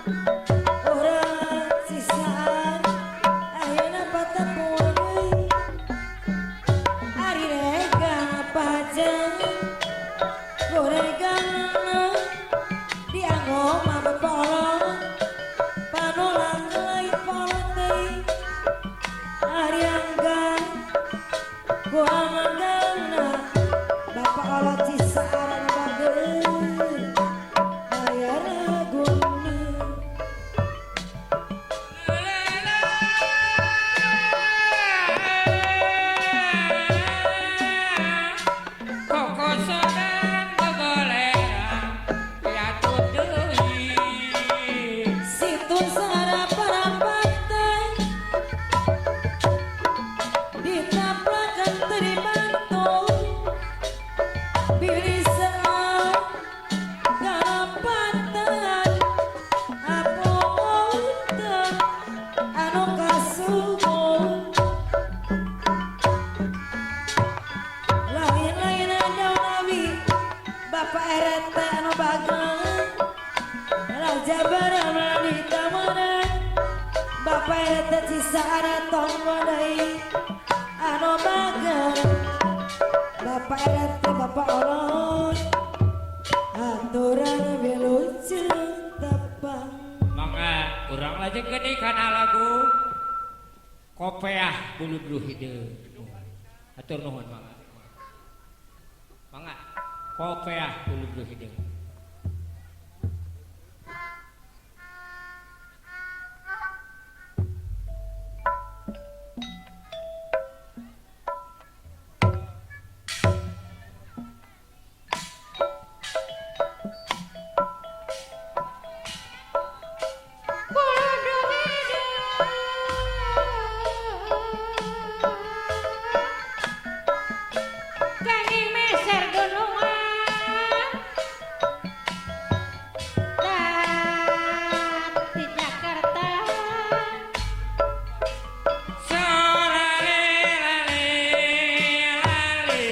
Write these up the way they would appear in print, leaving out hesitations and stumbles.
Urang sisaan ayeuna patemuan deui. Ari rega pajeng goreganna dianggo mah bapak panolang lain polot deui. Ari anggang ku amanggangna bapak kolot sisaan bager bayar guna. Kokosodan gogolerang piatut deui. Situ saraparapatan ditaplakan teu dibantu bilih seueur kalapatan apunten anu kasuhun lain-lain daun awi Bapak RT anu bageng Raja Barama di tamanan Bapak RT Cisaana tonggo deui anu bageng Bapak RT Bapak Olot aturan wilujeng tepang. Mangga urang lajeng deui kana lagu Kopeah Bulu-bulu Hideung. Atur nuhun mangga. Mangga Kopeah Bulu-bulu Hideung. Bulu hideung kanging meser gunungan di Jakarta. Sorale lale lale lale.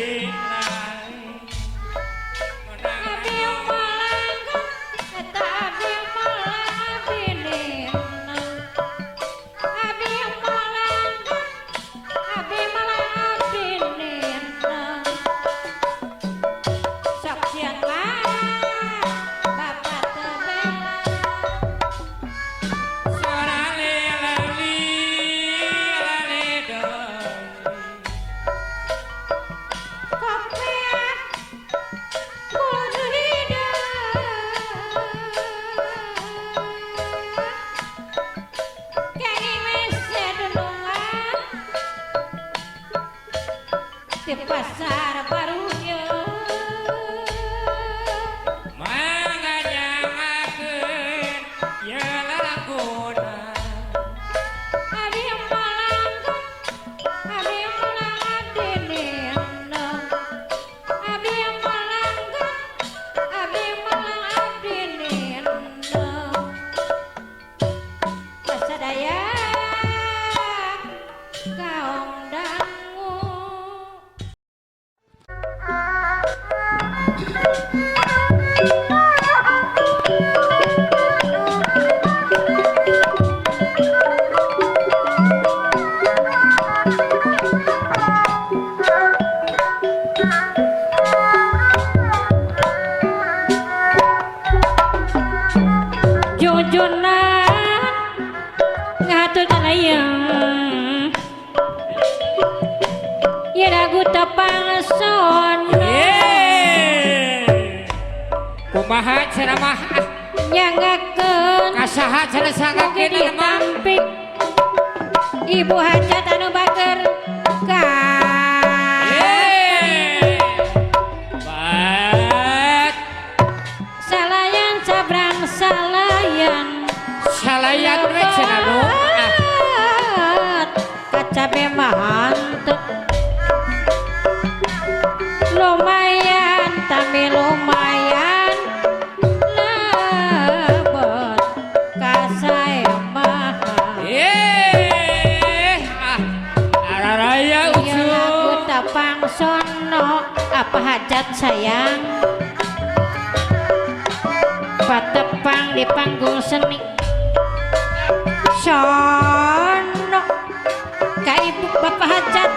Abi malangga eta abi malabinina abi malangga abi malabinina sok sieun mah bapak teu bela. Sorale lale lale deui. Kopeah bulu hideung kenging meser dunungan di pasar baru ye. Mangga nyangakeun ye lalaguna. Abi malangga abi malangabdinina abi malangga abi malangabdinina pasadaya kaum dangu. Jujunan ngatur tanayang ya lagu tepang sono. Yeay. Kumaha ceramah Nyangakeun kasaha cenah mugi sangakeun mah. Ditampik ibu hajat anu bager ka. Yeay. Bat salayan sabrang salayan. Salayan we cenah nu. Ah. Kacabe mah hanteu lumayan tami lumayan lebet kasaemahan. Yeay. Ah, araraya Ieu ucu. Lagu tepang sono apa hajat sayang patepang di panggung seni. Sono ka ibu bapak hajat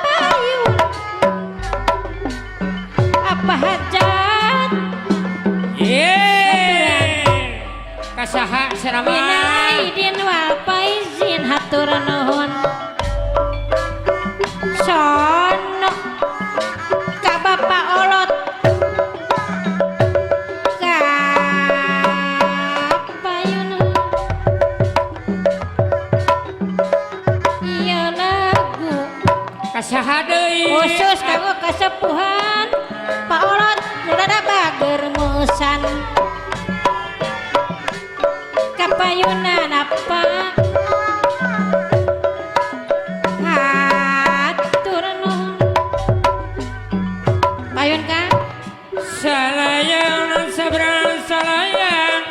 payun apa hajat Ye. Kasaha cenah mah? Minal aidin wal faizin hatur nuhun. Sono ka bapak olot ka payun ieu lagu Kasaha deui? Khusus kanggo kasepuhan Pak Olot nu rada bager musan kapayunan apa hatur nuhun payun Kang. Salayang sabrang salayang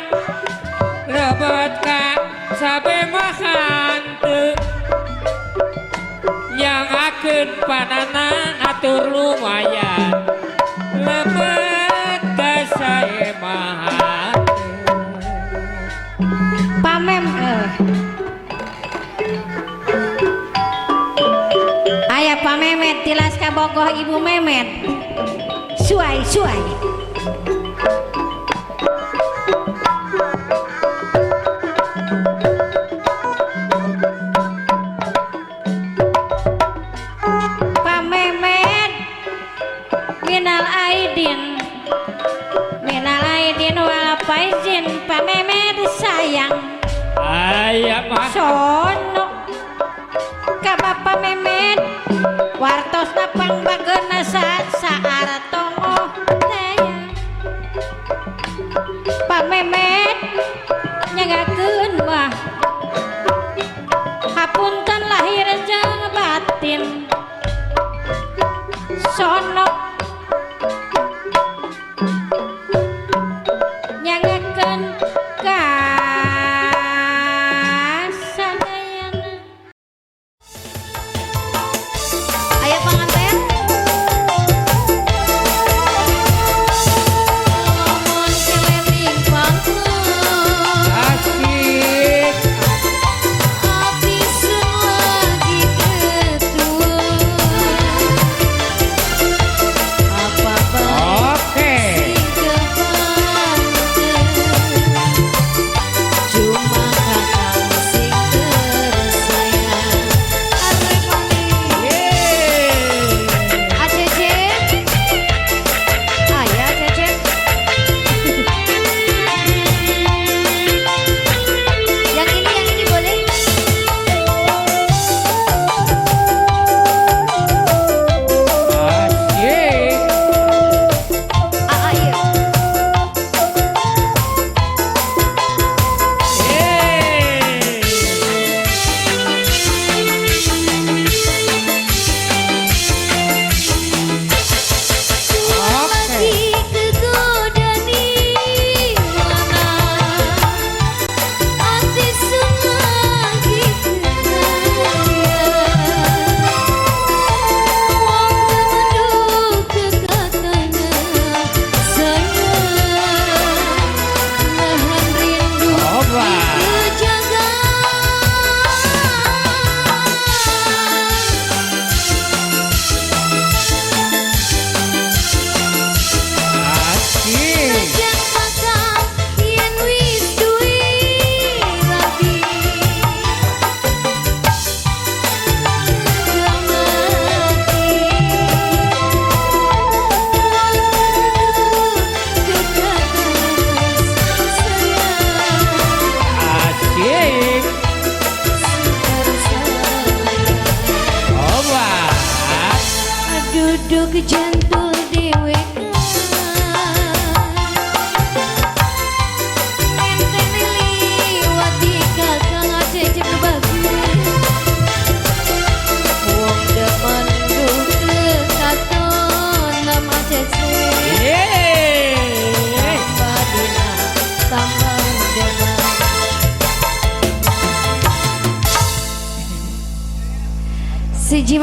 lebet ka sabe mahanteu nyangakeun panana atur lumayan lebet ka sae mahanteu. Pamem Aya Pak Memet tilas kabogoh Ibu Memet suai suai. Pak Memet minal aidin wal faizin Pak Memet sayang. Aya mah. Sono ka Bapak Memet wartosna pangbageuna saartongoh teh Pak Memet nyagakeun wah hapunten lahir jeung batin. Sono nyangakeun ka sadayana. Aya panganten. Ngomong keliling panggung. Asik. Ati sun lagi ketua. Apa baik Oke. sing kepantes. Cuma kakang sing tersayang. Arek manis. Yeay. ACC. Aya Cecep. Yang ini boleh. Asik. Ah, iya. Yeay. Oke. Lagi kegoda di mana ati sun lagi kaya. Wong temenduk kekatanya sayang nahan rindu Oba. Kejaga. Asik. Najan kakang yen wis duwe rabi tega mati. Wong kekatas sayang Asik. tersayang. Oba. Duduk jantul dewekan Mentene liwati kakang Cecep bagus. Wong demen kekaton nama Cecep. Yeay. Tambah dina tambah demen. Siji.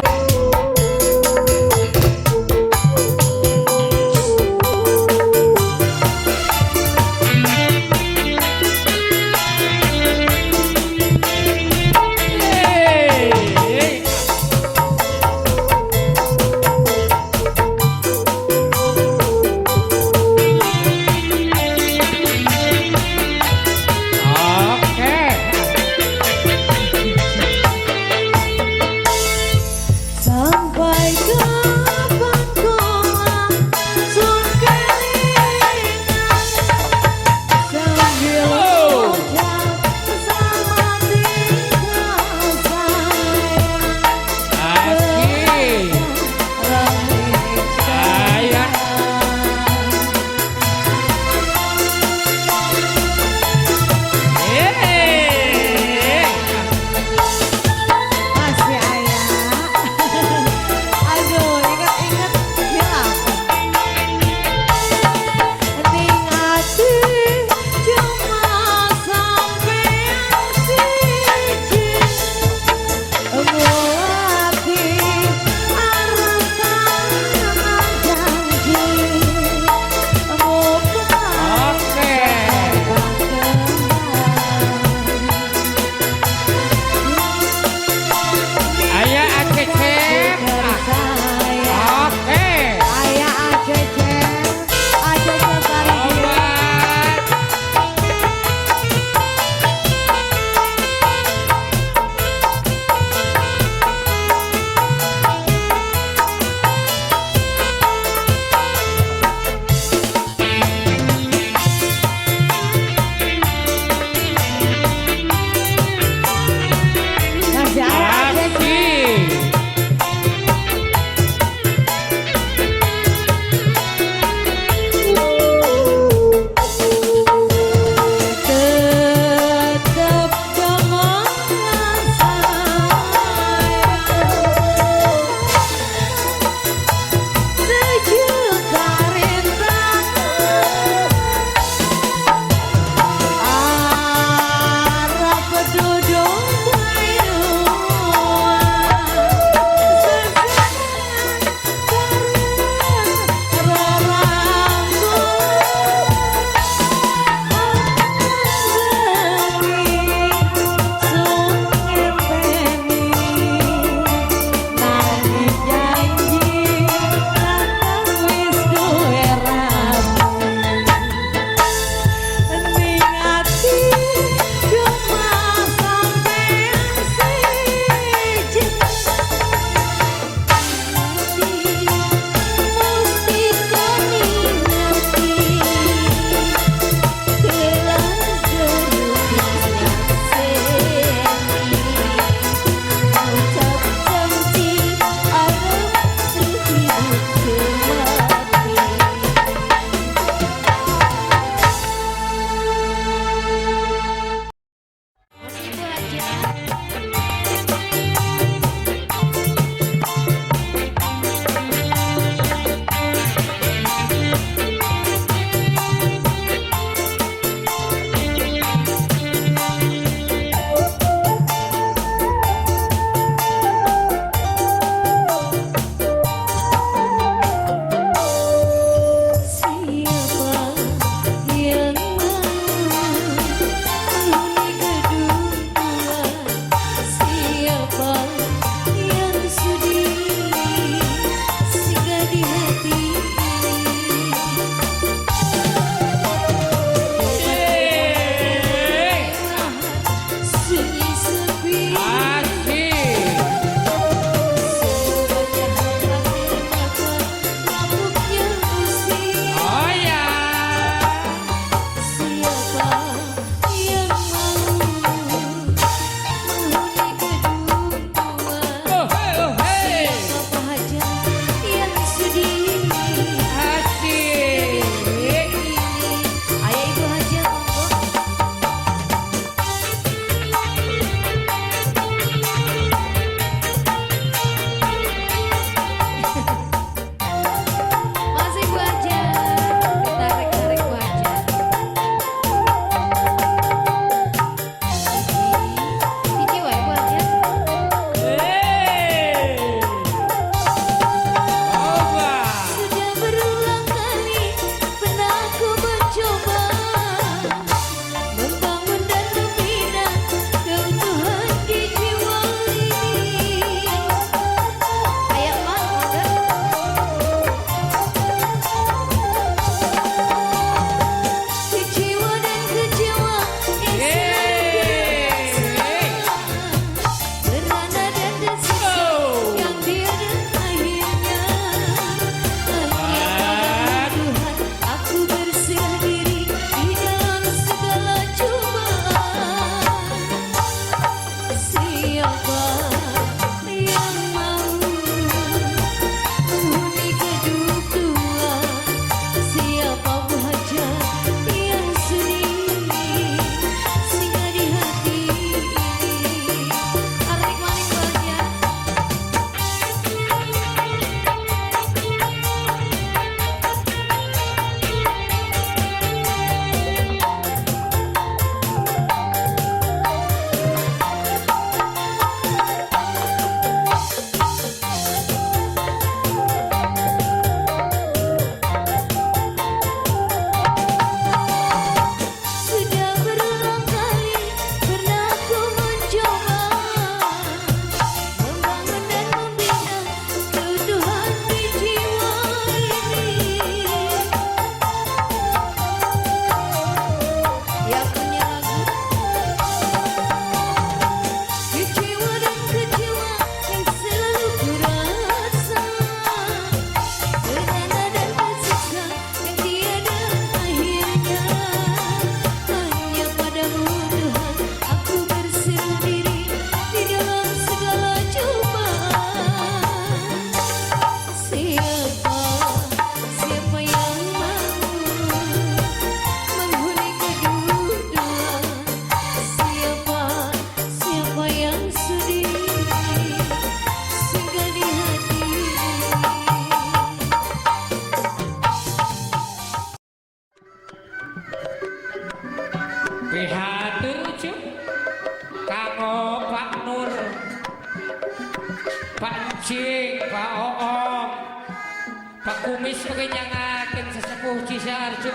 Kumis oge nyangakeun sesepuh Cisaarjo.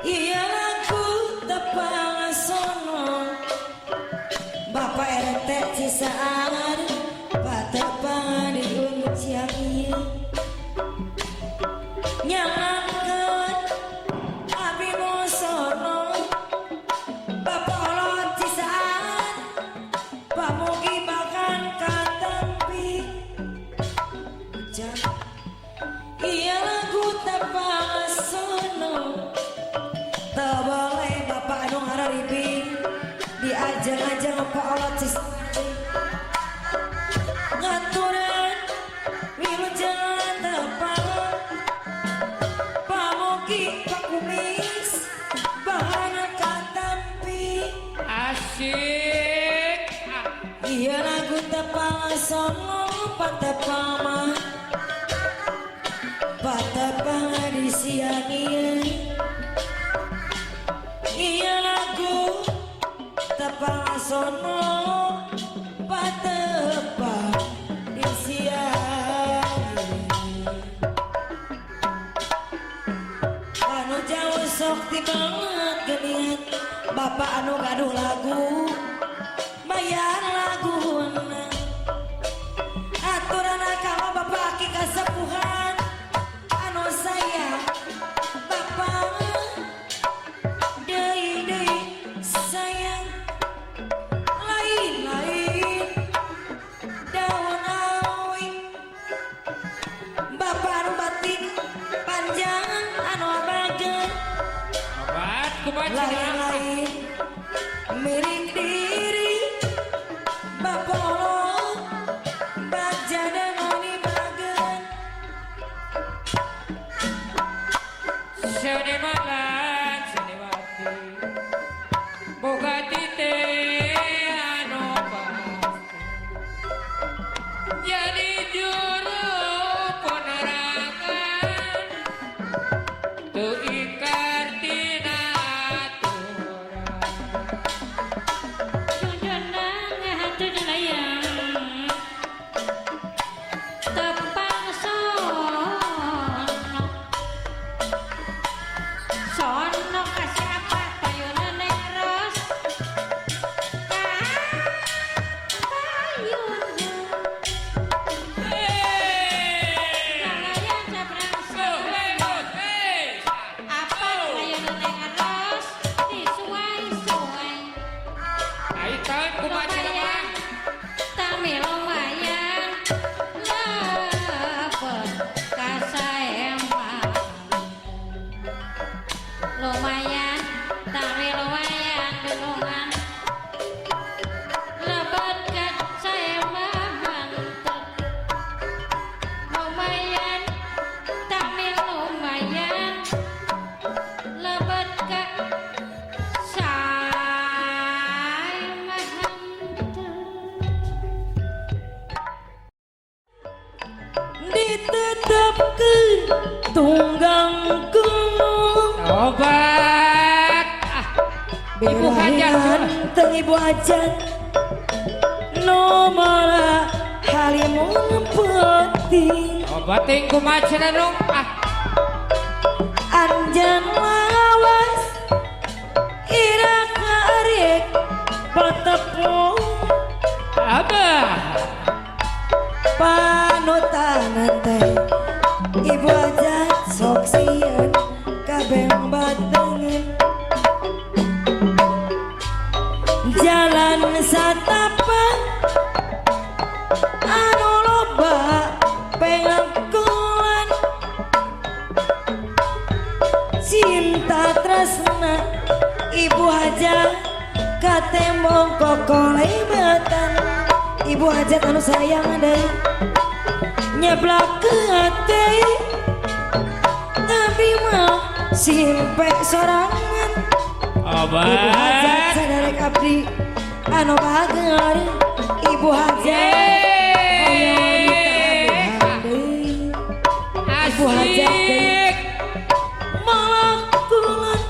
Iya lagu tepang sono Bapak RT Cisaar patepangan di Gunung Ciamis nyangakeun abi sono Bapak Olot Cisaar pamugi makan katempi hujan. Iya lagu tepang sono. Tak boleh bapak anu ngarariping diajang-ajang Pak Olot Cisaar ngaturan wilujeng tepang pamugi Pak Kumis bahana katampi. Asik. Ah, Iya lagu tepang sono patepang patepang di siang. Iya lagu tepang sono patepang di siang. Anu jauh sok ti banget geuningan bapak anu gaduh lagu bayar laguna aturan kalau bapak aki kasepuhan anu sayang bapak deui deui sayang lain lain daun awi bapak anu batik panjang anu bager obat kumaha cenah? lain-lain milik diri Bapak Allah bajana noni bagen. Seniman seniwati boga tite anu pasti jadi juru penerangan teu ikar tina aturan. Dundunang hatun layang tepang sono sono kasih apa payuna neng ros payuna. Hey! Layang sabrang Go, hey, go, hey! apa payuna neng ros disuai-suai. Ai tahun kumaha cenah mah? Lumayan tami lumayan lepet kasaeman lumayan tami lumayan dunungan lebet kasaeman lumayan tami lumayan lebet kasaeman. Ditetapkeun tunggang gunung. Obat. Ah, Ibu hajat. Berahan ibu hajat nomora halimun penting. Obat ting kumaha cenah nung? Ah, anjan lawas ira karek patepung abah. Panutan teh ibu hajat sok sieun kabeh batengan jalan satapak anu loba pengangkulan cinta tresna ibu hajat katembong kokolebatan ibu hajat anu sayang deui nyeblak ke hati tapi mah simpe sorangan ibu hajat Obat. saderek abdi anu bager ibu hajat Yeay. hoyong ditabuhan deui Ibu hajat deui. Asik. Malakulan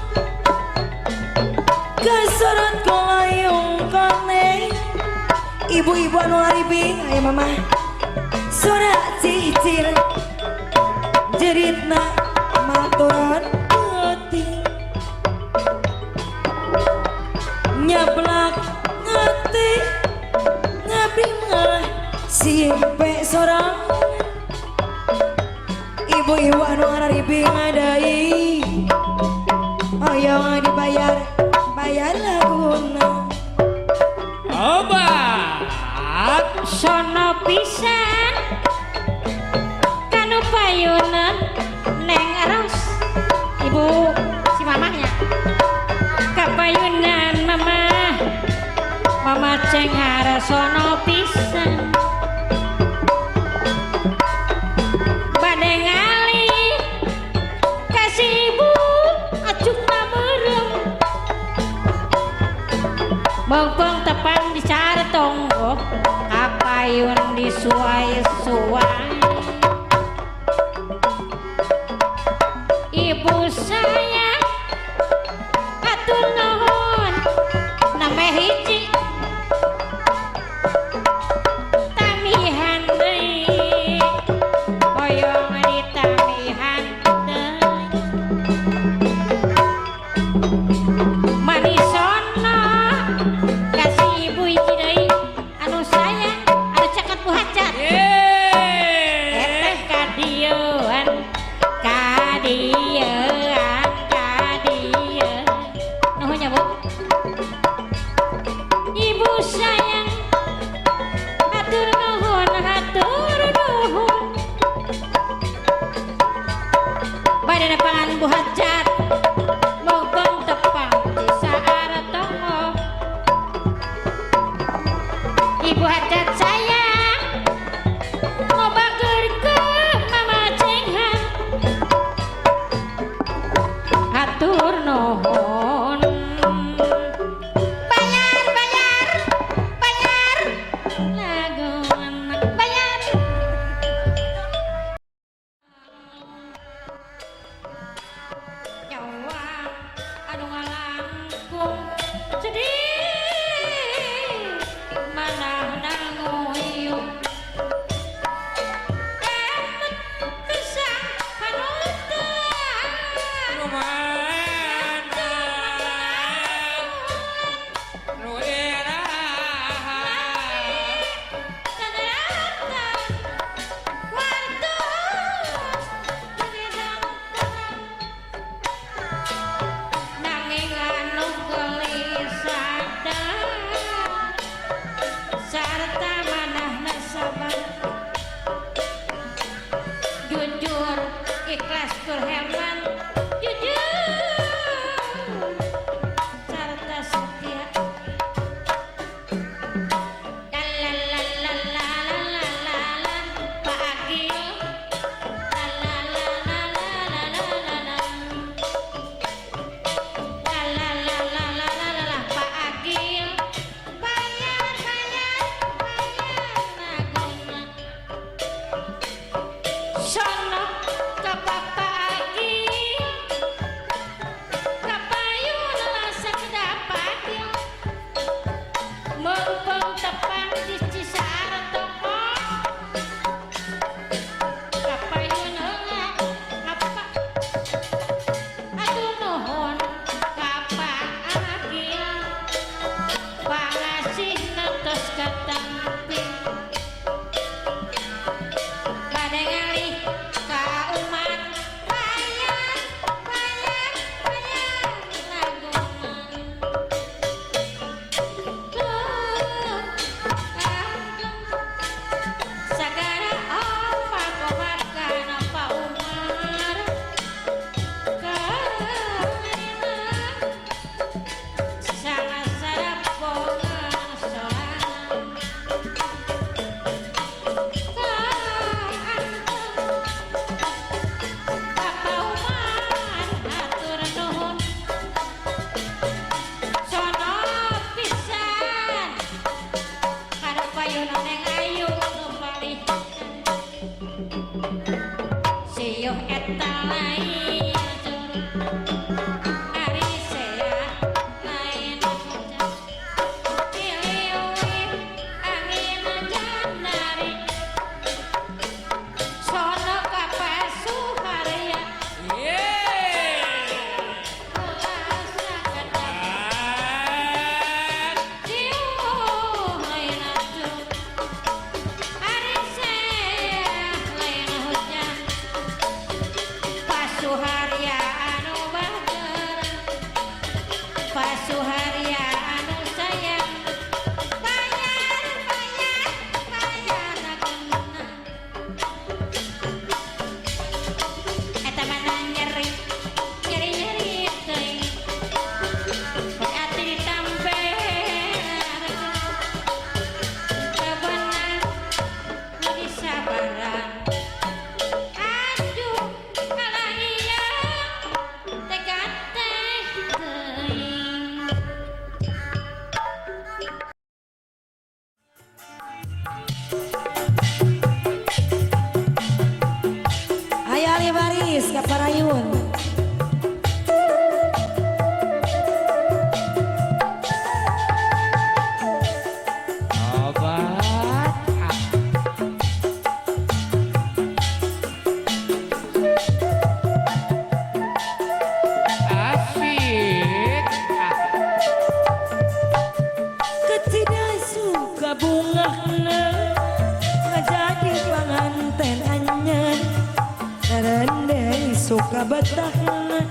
kesorot kolayung kone ibu-ibu. anu ngaribing aya mama sora cicir jeritna maturan peuting nyablak ngati ngabdi mah simpe sorang ibu-ibu anu ngaribing adai hoyong dibayar bayar laguna Obat. Sono pisan kanu payunan Neng Eros ibu si mamahnya kapayunan mama mama cenghar sono pisan bade ngali kasih ibu acukna meureum mongpong tepang di tonggo kapayun disuai-suai ibu saya atur nuhun name hiji tamihan deui hoyong ditamihan deui manisono kasih ibu hiji deui anu sayang anu caket Bu Hajat eta kadieuan kadieuan kadieu nuhun nya Bu ibu sayang hatur nuhun hatur nuhun bade nepangan Bu Hajat mongkong tepang di Saartongo Ibu Hajat sayang mau bager ke Mama Cenghan hatur nuhun bayar bayar bayar lagu anak bayar nyawa anu ngalangkung sedih manah nguyuh emut kesang panutan Nu mana? Nu iraha? Ternyata waktu nanging anu gelisah sarta manahna sabar jujur ikhlas tur heman jujur sarta setia. La la la la la la la la Pak Agil la la la la la la la la la la la la la la la la Pak Agil bayar bayar bayar laguna sono ka Bapak Agil kapayun sakedap Agil mumpung tepang di Cisartomo kapayun heula apa aduh nuhun ka Pak Agil pangasih tos katampi bade ngalih ka umat bayar bayar bayar laguna. Sagara opa komakan Pak Umar karena sangat sarap solan Bapak Umar hatur nuhun sono pisan kana payun Neng Ayu nu palih siuh eta lain curug ari sea lain hujan Tiliwih angin. Aris kaparayun. Obat. Asik. Ketidak suka bungahna ngajadi panganten anyar. Narende suka betahna.